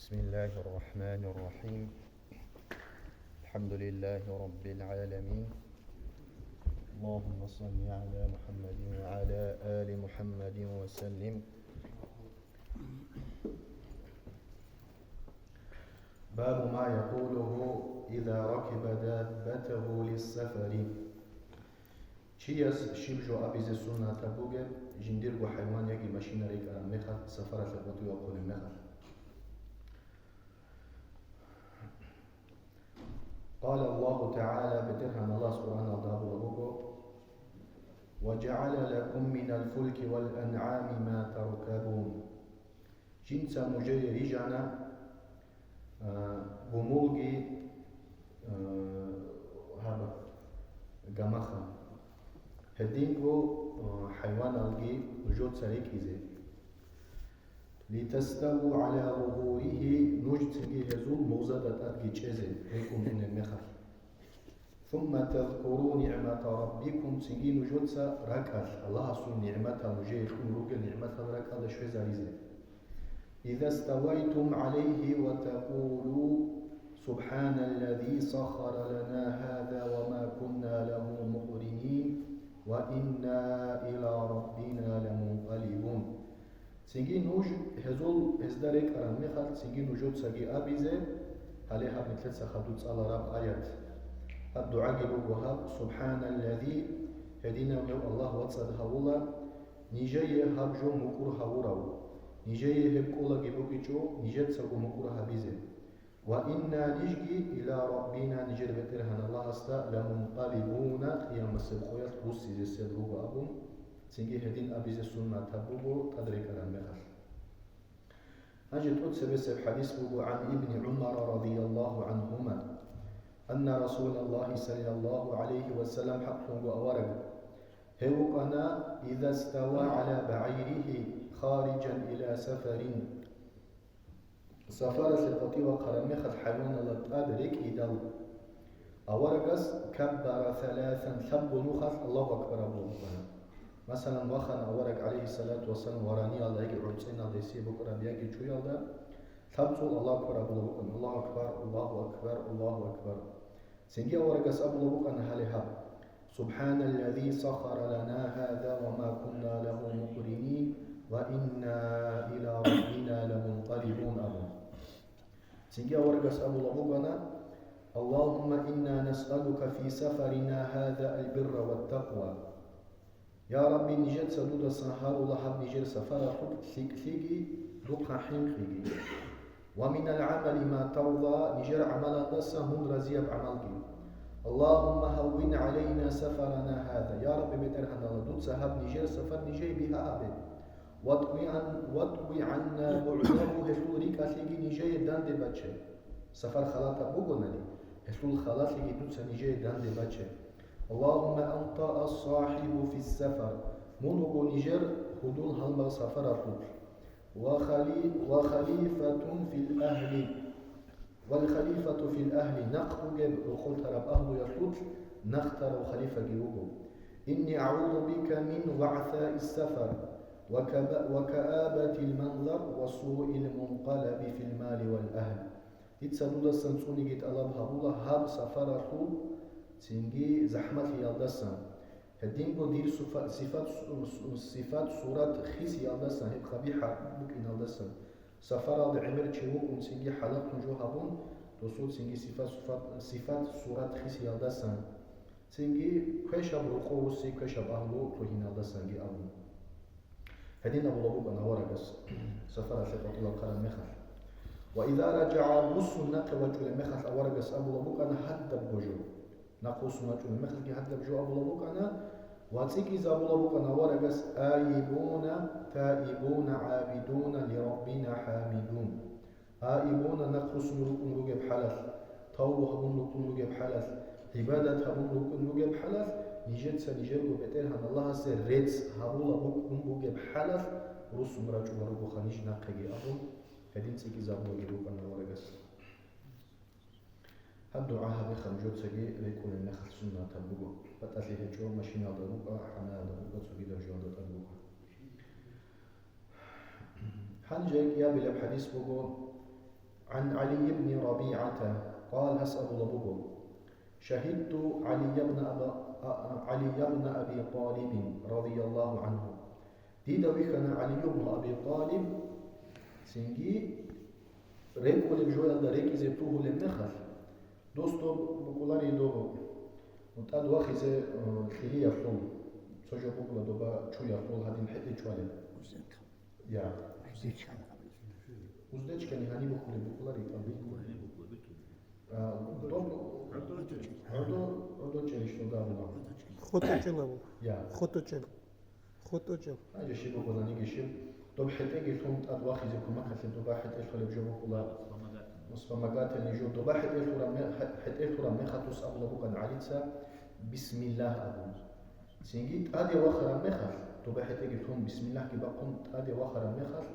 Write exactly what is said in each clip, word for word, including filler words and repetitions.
بسم الله الرحمن الرحيم. الحمد لله رب العالمين. اللهم صل على محمد وعلى آل محمد وسلم. باب ما يقوله إذا ركب دابته للسفر. Чияс щиб жо абизе суннатаб бугеб, жиндирго хӀайван яги машина рекӀараб мехалъ, сапаралъе къотӀи вахъулеб мехалъ. قال الله تعالى, БетӀергьан Аллагьас Къуръаналда абулеб буго: وجعل لكم من الفلك والأنعام ما تركبون. Жинца нужее рижана, а, гумулги, а, гьаба, гамаха. Гьединго, а, хӀайваналги нужеца рекӀизе. لتستووا على ظهوره, нужецаги гьезул мугъзада тӀадги чӀезе рекӀун унеб мехалъ. ثم تذكروا نعمة ربكم, цинги нужеца ракӀалъ, Аллагьасул нигӀматал, нужее кьун ругел нигӀматал ракӀалда щвезаризе. إذا استويتم عليه وتقولوا سبحان الذي سخر لنا هذا وما كنا له مقرنين وإنا إلى ربنا لمنقلبون. Цинги нуж гьезул, гьезда рекӀараб мехалъ, цинги нужецаги абизе, гьале гьаб нилъеца хадуб цӀалараб аят. Гьаб дугӀаги буго гьаб: سبحان الذي, гьединав гьев Аллагь вацӀцӀад гьавула, нижее гьаб жо мукӀур гьавурав, нижее гьеб кӀолаги бугичӀо, нижецаго мукӀур гьабизе. وإنا, нижги, إلى ربنا, нижер БетӀергьан Аллагьасда, لمنقلبون, къиямасеб къоялъ руссизесел руго абун, цинги гьедин абизе суннатаб буго тӀад рекӀараб мехалъ. Гьанже тӀоцебесеб хӀадис буго عن ابن عمر رضي الله عنهما أن رسول الله صلى الله عليه وسلم, хӀакълъунго авараг, гьев вукӀана: إذا استوى على بعيره خارجا إلى سفر, сапаралъе къотӀи вахъараб мехалъ хӀайваналда тӀад рекӀидал, аварагас كبر ثلاثا, лъабго нухалъ Аллагьу акбар абулеб букӀана. Масалан, вахана авараг, гӀалайгьиссалату вассалам, вараниялда яги гӀорцӀеналда гьесие букӀараб яги чуялда, лъабцӀул Аллагьу акбар абулеб букӀана: Аллагьу акбар, Аллагьу акбар, Аллагьу акбар. Цинги аварагас абулеб букӀана гьале гьаб: سبحان الذي سخر لنا هذا وما كنا له مقرنين وإنا إلى ربنا لمنقلبون абун. Цинги аварагас абулеб букӀана: اللهم إنا نسألك في سفرنا هذا البر والتقوى. Я Рабби, нижеца дудасан гьарула гьаб нижер сапаралъуб лъикӀлъиги, духъа хӀинкъиги. ومن العمل ما ترضى, нижер гӀамалалдаса мун разияб гӀамалги. اللهم هون علينا سفرنا هذا, я Рабби БетӀергьанала, дуца гьаб нижер сапар нижее бигьа гьабе. واطو عن-, واطو عنا بعده, гьелъул рикӀкӀалъиги нижее данде баче. Сапар халатаб бугонани, гьелъул халалъиги дуца нижее данде баче. اللهم أنت الصاحب في السفر, мун вуго нижер гьудул-гьалмагъ сапаралъулъ. وخلي-, وخليفة في الأهل, والخليفة في الأهل, нахъ бугеб рокъоб тараб агьлуялъулъ нахъ тарав халифаги вуго. إني أعوذ بك من وعثاء السفر وكب-, وكآبة المنظر وسوء المنقلب في المال والأهل. Дица дудасан цӀуниги тӀалаб гьабула гьаб сапаралъул, цинги захӀмалъиялдасан. Гьединго дир суфа-, сифат су-, су-, сифат-сурат хисиялдасан, гьеб къабихӀаб букӀиналдасан. Сапаралда гӀемер чи вукӀун, цинги хӀалахъун жо гьабун, досул цинги сифат-суфат-, сифат-сурат хисиялдасан. Цинги квешаб рокъов вуссей, квешаб агьлу лъугьиналдасанги абун. Гьедин абулеб букӀана аварагас, сапаралъе къватӀила ккараб мехалъ. وإذا رجع, вуссун нахъе вачӀулеб мехалъ аварагас абулеб букӀана гьадабго жо. Нахъ вуссун вачӀулеб мехалъги гьадаб жо абулеб букӀана, ва цӀикӀкӀизе абулеб букӀана аварагас: آيبون تائبون عابدون لربنا حامدون. Аибуна, нахъ руссун рукӀун ругеб хӀалалъ, тавбу гьабун рукӀун ругеб хӀалалъ, гӀибадат гьабун рукӀун ругеб хӀалалъ, нижеца нижерго БетӀергьан Аллагьасе рецц гьабула букӀун бугеб хӀалалъ руссун рачӀула ругоха ниж нахъеги абун, гьедин цӀикӀкӀизабулаги рукӀана аварагас. Гьаб дугӀа гьабиха нужецаги рекӀунеб мехалъ суннатаб буго. БатӀалъи гьечӀо, машиналда рукӀа, хӀанаялда рукӀа, цогидаб жоялда тӀад рукӀа. Гьанже кӀиабилеб хӀадис буго, عن علي بن ربيعة قال, гьас абулеб буго: شهدت علي بن أبا، علي بن أبي طالب رضي الله عنه. Дида вихьана ГӀали ибн Аби ТӀалиб, цинги рекӀулеб жоялда рекӀизе тугьулеб мехалъ, дос доб букӀуларей доб тӀад вахизе, э, кьилиялъул, цо жо букӀула доба чуялъул гьадин хӀетӀе чӀвалеб. Я. Уздечкани гьаниб букӀулеб букӀуларей тӀад букӀуларей. А, доб гӀодо, гӀодо чӀейищ додабула? ХутӀучӀел абу. Я. ХутӀучӀел. ХутӀучӀел. Гьанже щиб букӀунаниги щиб, доб хӀетӀеги лъун тӀад вахизе кумекалъе доба хӀетӀе лъолеб жо букӀула. Вспомогательный жо. Доба хӀетӀе лъураб ме-, хӀе-, хӀетӀе лъураб мехалъ дос абула букӀана ГӀалица, бисмиллагь абун. Цинги тӀаде вахараб мехалъ, доба хӀетӀеги лъун, бисмиллагьги бахъун тӀаде вахараб мехалъ,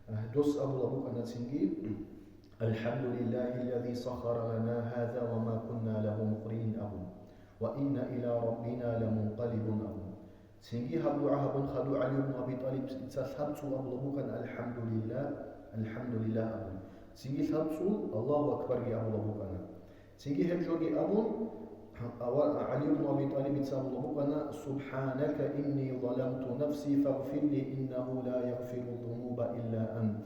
э, дос абула букӀана цинги: «الحمد لله الذي سخر لنا هذا وما كنا له مقرنين», – абун, «وإنا إلى ربنا لمنقلبون», – абун. Цинги гьаб дугӀа гьабун хадув ГӀали ибн Аби ТӀалибица лъабцӀул абула букӀана: «АлхӀамдулиллагь, алхӀамдулиллагь», – абун. Цинги лъабцӀул «Аллагьу акбарги» абула букӀана. Цинги гьеб жоги абун, ава-, ГӀали ибн Аби ТӀалибица абула букӀана: «سبحانك إني ظلمت نفسي فاغفر لي إنه لا يغفر الذنوب إلا أنت».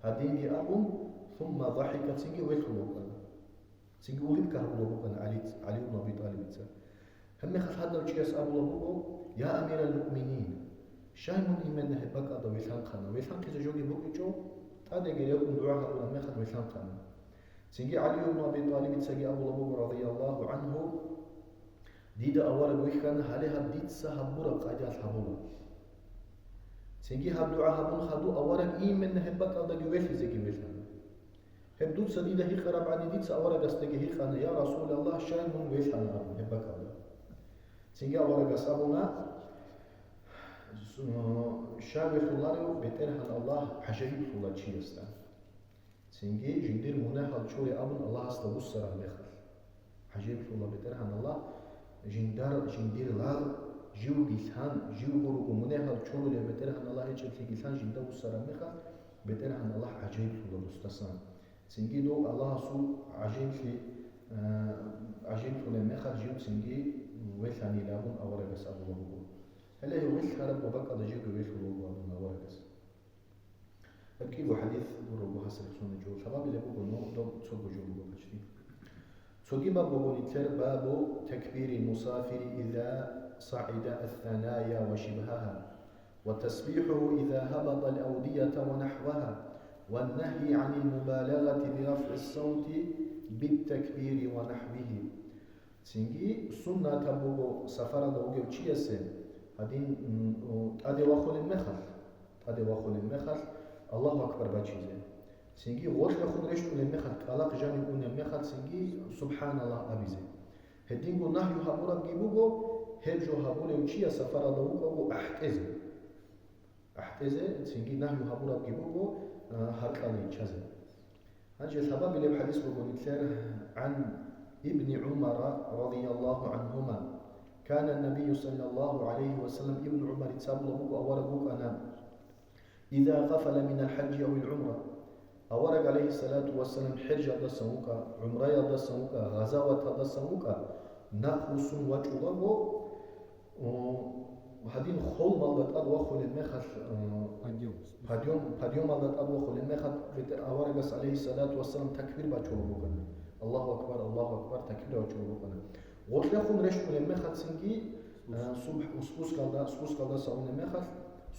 Гьадинги абун, ثم ضحك, цинги вехьула букӀана. Цинги улыбка гьабула букӀана ГӀали, ГӀали ибн Аби ТӀалибица. Гьебмехалъ гьадав чияс абула буго: «Я амирал муъминин, щай мун именно гьеб бакӀалда велъанхъана? Велъанхъизе жоги букӀичӀо, тӀадеги рекъон дугӀа гьабураб мехалъ велъанхъана». Цинги ГӀали ибн Аби ТӀалибицаги абула буго, радияллагьу гӀангьу: «Дида авараг вихьана, гьале гьаб дица гьабураб къайдаялъ гьабула». Цинги гьаб дугӀа гьабун хадув авараг именно гьеб бакӀалдаги велъизеги велъана. Гьеб дуца дида гьикъараб гӀадин, дица аварагасдаги гьикъана: «Я Расулаллагь, щай мун велъана?» – абун гьеб бакӀалда. Цинги аварагас абуна: «Щай велъуларев БетӀергьан Аллагь гӀажаиблъула чиясда». Цинги жиндир мунагьал чуре абун Аллагьасда вуссараб мехалъ. ГӀажаиблъула БетӀергьан Аллагь, жиндар, жиндир лагъ, живги лъан, живго руго мунагьал чурулев БетӀергьан Аллагь гьечӀеблъиги лъан жинда вуссараб мехалъ, БетӀергьан Аллагь гӀажаиблъула досдасан. Цинги дов Аллагьасул гӀажаиблъи, э, гӀажаиблъулеб мехалъ жив цинги велъанила абун аварагас абулеб буго. Гьеле гьев велъараб бакӀалда живго велъулеб буго абун аварагас. Гьеб кӀиго хӀадис гуро буго гьас рехсолеб жо. Лъабабилеб буго, но доб цого жо буго почти. Цоги баб буго нилъер, باب تكبير المسافر إذا صعد الثنايا وشبهها، وتسبيحه إذا هبط الأودية ونحوها، والنهي عن المبالغة برفع الصوت بالتكبير ونحوه. Цинги суннатаб буго сапаралда вугев чиясе гьадин, м, у, тӀаде вахулеб мехалъ, тӀаде вахулеб мехалъ Аллагьу акбар бачизе. Цинги гъоркьехун рещтӀунеб мехалъ, кӀкӀалахъ жанив унеб мехалъ, цинги Субханаллагь абизе. Гьединго нагью гьабурабги буго, гьеб жо гьабулев чияс сапаралда вукӀаго ахӀтӀезе. АхӀтӀезе, цинги нагью гьабурабги буго, а, гьаркьалда иччазе. Гьанже лъабабилеб хӀадис буго нилъер, عن ابن عمر رضي الله عنهما. كان النبي صلى الله عليه وسلم, Ибн ГӀумарица абулеб буго, авараг вукӀана, إذا قفل من الحج أو العمرة. Авараг, гӀалайгьиссалату вассалам, хӀежалдасан вукӀа, гӀумраялдасан вукӀа, гъазаваталдасан вукӀа, нахъвуссун вачӀулаго, о, гьадин холмалда тӀад вахулеб мехалъ, о, подъём, подъёмалда тӀад вахулеб мехалъ, бетӀер аварагас, гӀалайгьиссалату вассалам, такбир бачулеб букӀана. Аллагьу акбар, Аллагьу акбар, такбир бачулеб букӀана. Гъоркьехун рещтӀунеб мехалъ цинги, э, суб-, спускалда, спускалдаса унеб мехалъ,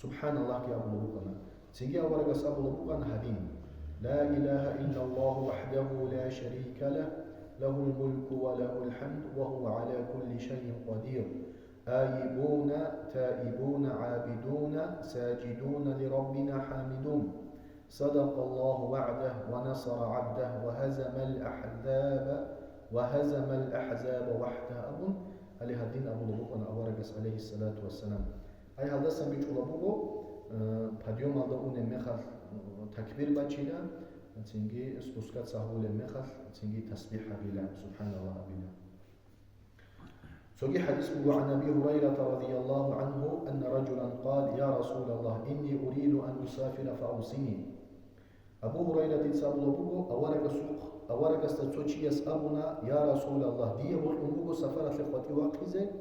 Субханаллагьги абулеб букӀана. Цинги аварагас абулеб букӀана гьадин: لا إله إلا الله وحده لا شريك له، له الملك وله الحمد وهو على كل شيء قدير. آيبون تائبون عابدون ساجدون لربنا حامدون. صدق الله وعده ونصر عبده وهزم الأحزاب، وهزم الأحزاب وحده абун, гьале гьадин абулеб букӀана аварагас, гӀалайгьиссалату вассалам. Ай гьалдасан бичӀчӀулеб буго, э, подъёмалда унеб мехалъ, э, такбир бачила, цинги спускаться гьабулеб мехалъ, цинги тасбихӀ гьабила, Субханаллагь абила. Цоги хӀадис буго, عن أبي هريرة رضي الله عنه أن رجلا قال: يا رسول الله، إني أريد أن أسافر فأوصني. Абу Гьурайра дица абулеб буго, аварагасухъ-, аварагасда цо чияс абуна: «Я Расулаллагь, дие бокьун буго сафаралъе къватӀив вахъизе,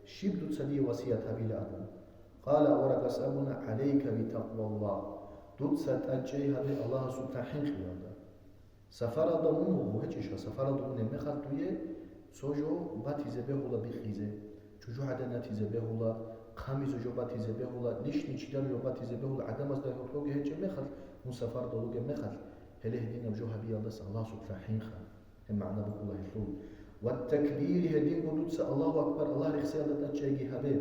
щиб дуца дие васият гьабила?» – абун. Къала, аварагас абуна: «ГӀалайка битакъваллагь, дуца тӀадчӀей гьабе Аллагьасукьа хӀинкъиялда». Сафаралда мун вуго гьечӀищха, сафаралда унеб мехалъ дуе цо жо батизе бегьула бикъизе, чӀужугӀадан ятизе бегьула, хъамизе жо батизе бегьула, лишний чидал жо батизе бегьула, гӀадамазда гьоркьоги гьечӀеб мехалъ, мун сафаралда вугеб мехалъ, гьеле гьединаб жо гьабиялдаса Аллагьасукьа хӀинха, гьеб магӀна букӀула гьелъул. Ва такбири, гьединго дуца Аллагьу акбар, Аллагь рехсеялда тӀадчӀейги гьабе,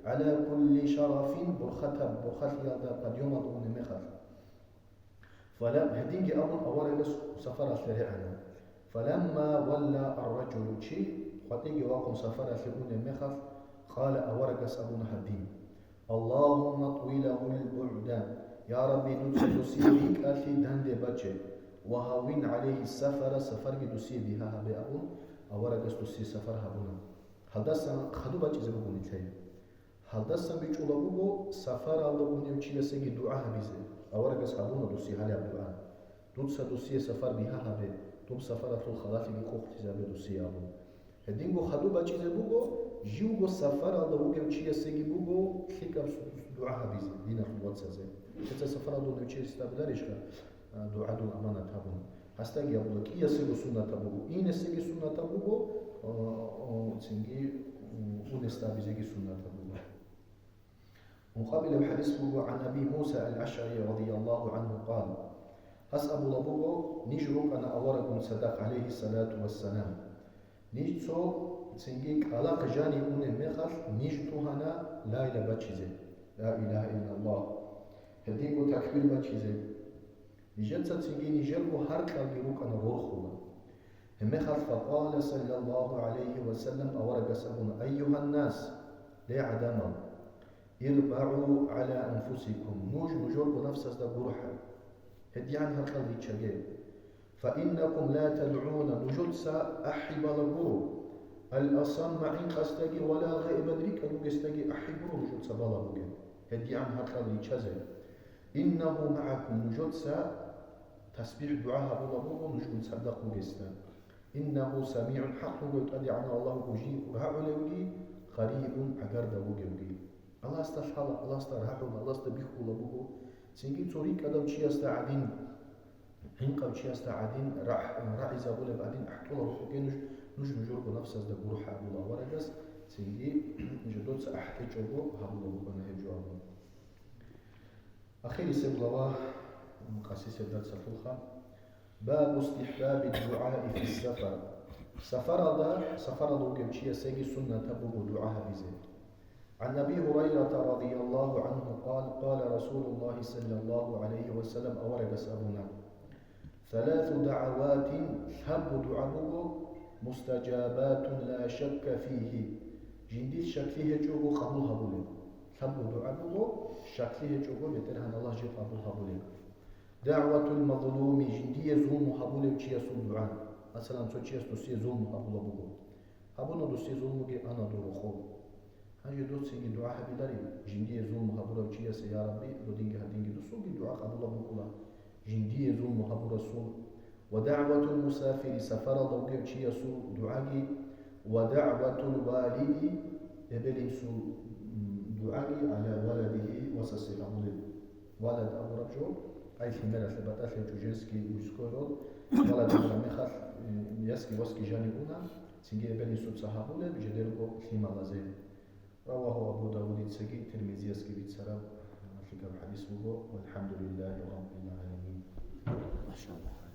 гӀала кулли шарафин, борхатаб, борхалъиялда, подъёмалда унеб мехалъ. Фалам-, гьединги абун аварагас сафаралъе регӀана. Фаламма валла ар-ражулу, чи къватӀиги вахъун сафаралъе унеб мехалъ, къала, аварагас абуна гьадин: «Аллагьумма тӀуилагьул бугӀда, я Рабби, дуца досие рикӀкӀалъи данде баче, ва гьаввин гӀалайгьи сафара, сафарги досие бигьа гьабе», – абун, аварагас досие сафар гьабуна. Гьалдасан хадуб бачӀизе буго нилъее. Гьалдасан бичӀчӀулеб буго сафаралда унев чиясеги дугӀа гьабизе. Аварагас гьабуна досие гьалеб дугӀа: «Дуца досие сафар бигьа гьабе, доб сафаралъул халалъиги къокълъизабе досие», – абун. Гьединго хадуб бачӀизе буго, живго сафаралда вугев чиясеги буго лъикӀаб дугӀа гьабизе диналъул вацазе. Лъица сафаралда унев чиясда абуларищха, а, дугӀа дун аманат гьабун? Гьасдаги абула, кӀиясего суннатаб буго, инесеги суннатаб буго, о, о, цинги, м, унесда абизеги суннатаб буго. Мукъабилаб хӀадис буго, гӀан Аби Муса ал-АшгӀари радияллагьу гӀангьу къал. Гьас абулаб буго, ниж рукӀана аварагун цадахъ, гӀалайгьиссалату вассалам. Ниж цо цинги кӀкӀалахъе жанив унеб мехалъ, ниж тугьана ла илагьа бачизе, ла илагьа иллаллагь, гьединго такбир бачизе. Нижеца цинги нижерго гьаркьалги рукӀана рорхула. Гьебмехалъ факъала саллаллагьу гӀалайгьи ва саллам аварагас абуна: «Айюгьаннас, ле гӀадамал, ирбагӀу гӀала анфусикум, нуж нужерго нафсазда гурхӀа, гьедигӀан гьаркьал риччаге. Фаиннакум ла тадгӀуна, нужеца ахӀи бала гуро, ал-асамма, гӀинкъасдаги, ва ла гъаибан, рикӀкӀад вугесдаги ахӀи гуро нужеца бала бугеб, гьедигӀан гьаркьал риччазе. Иннагьу магӀакум, нужеца тасбихӀ-дугӀа гьабулеб буго нужгун цадахъ вугесда. Иннагьу самигӀун, хӀакълъун гьев ТӀадегӀанав Аллагь вуго жиндихъ рагӀулевги, къарибун, гӀагарда вугевги». Аллагьасда лъала, Аллагьасда рагӀула, Аллагьасда бихьула буго. Цинги цо рикӀкӀадав чиясда гӀадин, гӀинкъав чиясда гӀадин, рагӀ-, рагӀизабулеб гӀадин ахӀтӀулаб букӀуге нуж, нуж нужерго нафсазда гурхӀа абула аварагас, цинги жидеца ахӀтӀечӀого гьабулеб букӀана гьеб жо абун. Ахирисеб глава, м, къасисеб дарсалъулха. Бабу истихӀбаби дугӀаи фи сафар. Сафаралда, сафаралда вугев чиясеги суннатаб буго дугӀа гьабизе. ГӀан Аби Гьурайрата радияллагьу гӀангьу къал, къала Расулуллагьи саллаллагьу гӀалайгьи ва саллам, аварагас абуна: «Саласу дагӀаватин», лъабго дугӀа буго, «мустажабатун ла шакка фигьи», жиндир щаклъи гьечӀого къабул гьабулеб. Лъабго дугӀа буго, щаклъи гьечӀого БетӀергьан Аллагь жив къабул гьабулеб. «ДагӀватул мазлуми», жиндие зулму гьабулев чиясул дугӀа. Масалан, цо чияс досие зулму гьабулеб буго. Гьабуна досие зулмуги, ана дов рокъов. Гьанже дов цинги дугӀа гьабиларин, жиндие зулму гьабурав чиясе: «Я Рабби, додинги гьадинги», досулги дугӀа къабулаб букӀула, жиндие зулму гьабурасул. «Ва дагӀватул мусафири», сафаралда вугев чиясул дугӀаги, «ва дагӀватул валиди», эбел-инсул, м, дугӀаги, «гӀала валадигьи», васасе гьабулеб. Валад абураб жо, ай лъимералъе батӀалъи гьечӀо женский мужской род, валад абураб мехалъ, м, ясги васги жаниб уна, цинги эбел-инсуца гьабулеб жидерго лъималазе. Равагьу Абу Давудицаги Тирмизиясги бицараб лъикӀаб хӀадис буго. ВалхӀамдулиллагьи раббил гӀаламин. Машаллагь.